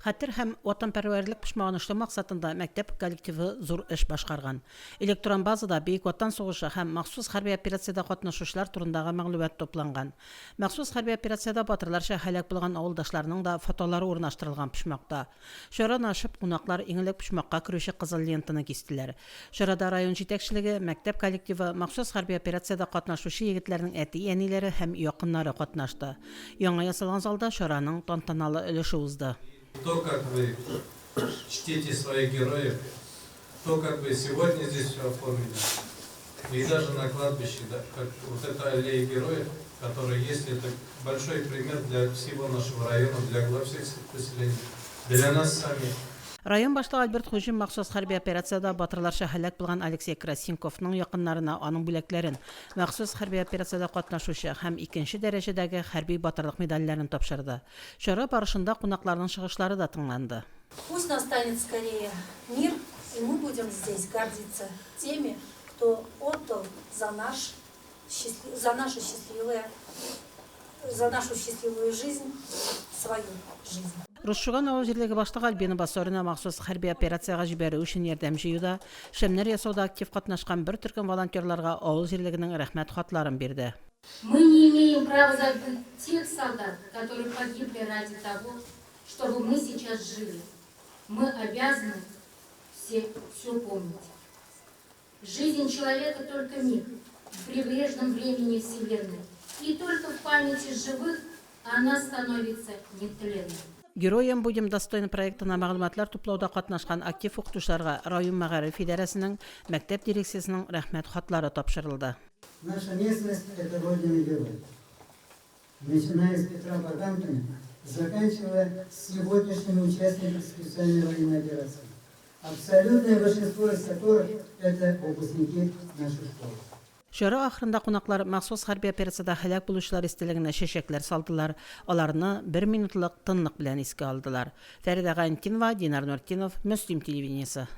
Хәтер һәм ватанпәрвәрлек почмагын эшләү максатында мәктәп коллективы зур эш башкарган. Электрон базада Бөек Ватан сугышы һәм махсус хәрби операциядә катнашучылар турындагы мәгълүмат тупланган. Махсус хәрби операциядә батырларча һәлак булган авылдашларның да фотолары урнаштырылган почмакта. Чараны ачып, кунаклар иң элек почмакка керүче кызыл лентаны кистеләр. Чарада район җитәкчелеге, мәктәп коллективы, махсус хәрби операциядә катнашучы егетләрнең әти-әниләре һәм якыннары катнашты. Яңа ясалган залда чараның тантаналы өлеше узды. То, как вы чтите своих героев, то, как вы сегодня здесь все оформили, и даже на кладбище, да, как вот эта аллея героев, которая есть, это большой пример для всего нашего района, для глав сельских поселений, для нас самих. Район башлыгы Альберт Хуҗин махсус хәрби операциядә батырларча һәлак булган Алексей Красинковның якыннарына аның бүләкләрен, махсус хәрби операциядә катнашучы һәм икенче дәрәҗәдәге хәрби батырлык медальләрен тапшырды. Чара барышында кунакларның чыгышлары да тыңланды. Пусть настанет скорее мир, и мы будем здесь гордиться теми, кто отдал за наш за наше счастливое, за нашу счастливую жизнь свою жизнь. Русшуган авыл җирлеге башлыгы Альбина Басорина махсус хәрби операциягә җибәрү өчен ярдәм җыюда, шәмнәр ясауда актив катнашкан бер төркем волонтерларга авыл җирлегенең рәхмәт хатларын бирде. Мы не имеем права забыть тех солдат, которые погибли ради того, чтобы мы сейчас жили. Мы обязаны все все помнить. Жизнь человека только миг в прибрежном времени Вселенной. И только в памяти живых она становится нетленной. Героям будем достойны проектына мәгълүматлар туплауда катнашкан актив укытучыларга район мәгариф идарәсенең, мәктәп дирекциясенең Рәхмәт хатлары тапшырылды. Наша местность – это родина героев. Начиная с Петра Поганкина, заканчивая сегодняшними участниками специальной военной операции. Абсолютное большинство из которых – это выпускники нашей школы. Чара ахырында кунаклар махсус хәрби операциядә һәлак булучылар истәлегенә чәчәкләр салдылар, аларны бер минутлык тынлык белән искә алдылар. Фәридә Гайнетдинова, Динар Нуртдинов, Мөслим телевидениесе.